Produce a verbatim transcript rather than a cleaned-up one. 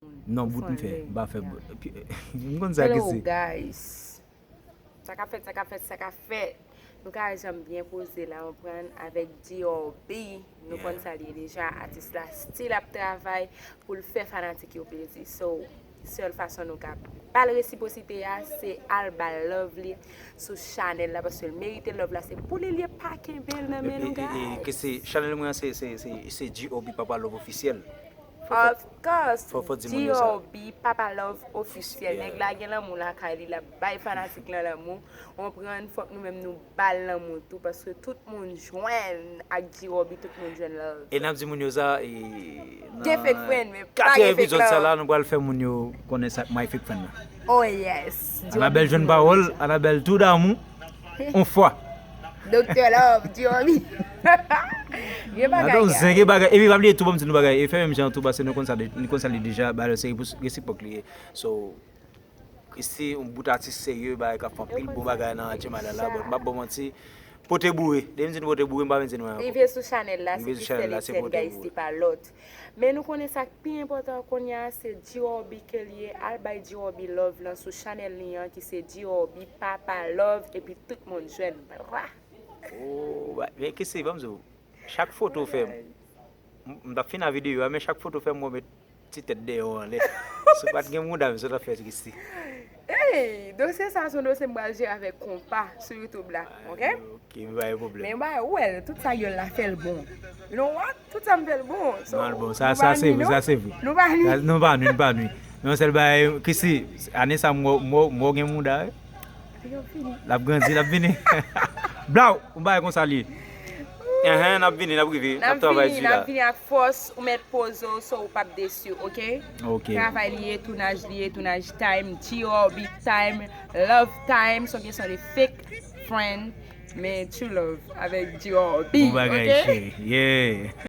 Non, bout m fè, m pa fè bout. M konn sa ki se. Guys. Sa k ap fèt, sa k ap fèt, sa k ap fèt. Nou ka janm byen poze la, konprann, avèk G R B. Nou konn sa li ye deja, atis la still ap travay pou l fè fanatik yo plezi. So, sèl fason nou ka ba l resipwosite a, se al ba l love li sou chanèl la, paske l merite love la, se pou li l ye, pa kenbe l nan men nou, guys. Ke se chanèl mwen an, se, se, se, se G R B Papa Love Ofisyèl. Of course, Fò, fò di moun yo sa. G R B Papa Love Ofisyèl. Nèg la gen lanmou lakay li, l ap bay fanatik lan lanmou. Konprann, fòk nou menm nou ba l lanmou tou, paske tout moun jwenn ak G R B, tout moun jwenn love. E n ap di moun yo sa, e, Gen fake friend, men pa gen fake love. Katriyèm epizòd sa la, nou pral fè moun yo konnen sa k may fake friend la. Oh yes. Anabèl jwenn pawòl, Anabèl tou damou, on fwa. Doktè Love, G R B. Gen bagay, Adan zen, gen bagay. Epi pa bliye tou, ban m di nou bagay. E fè menm jan tou, paske nou konn sa, nou konn sa li deja, ba l se pou resipwok li ye. So, Christy, yon bout atis serye, bagay k ap fè anpil bon bagay nan Atye Malala, but m p ap ba w manti, pote boure. Depi m di nou pote boure, m pa vin di nou anyen ankò. Rive sou chanèl la, se Christelle Etienne, guys, li pa lòt. Men nou konnen sa k pi enpòtan kounye a, se G R B ke l ye. Al bay G R B love lan sou chanèl li an, ki se G R B Papa Love, epi tout moun jwenn. Bra. Oh, men Christy, ban m di w, chak foto w fè m, m t ap fin a videyo a, men chak foto w fè m, mwen met ti tèt dèyè w anlè. Si w pa t gen mouda, men sa w t ap fè, Christy. Hey, dosye sa se yon dosye m pral jere avèk konpa sou YouTube la, ok? Ok, m pa gen pwoblèm. Men ba ou wè, tout sa yo la fè l bon. You know what? Tout sa m fè l bon. So, Non, bon, sa, sa se vre, sa se vre. Nou pa nwi. Nou pa nwi, nou pa nwi. Men yon sèl bagay, Christy, ane sa m wè w gen mouda, wi. L ap grandi, l ap vini. Blaw, yon bagay konsa li ye. Enhen, n ap vini, n ap rive, n ap travay di la. N ap vini ak fòs, ou mèt poze w, so ou p ap desi, ok? Ok. Travay li ye, tounaj li ye, tounaj time, G R B time, love time, so gen son de fake friend, men true love avèk G R B, ok? Bon bagay, cheri. Yeah.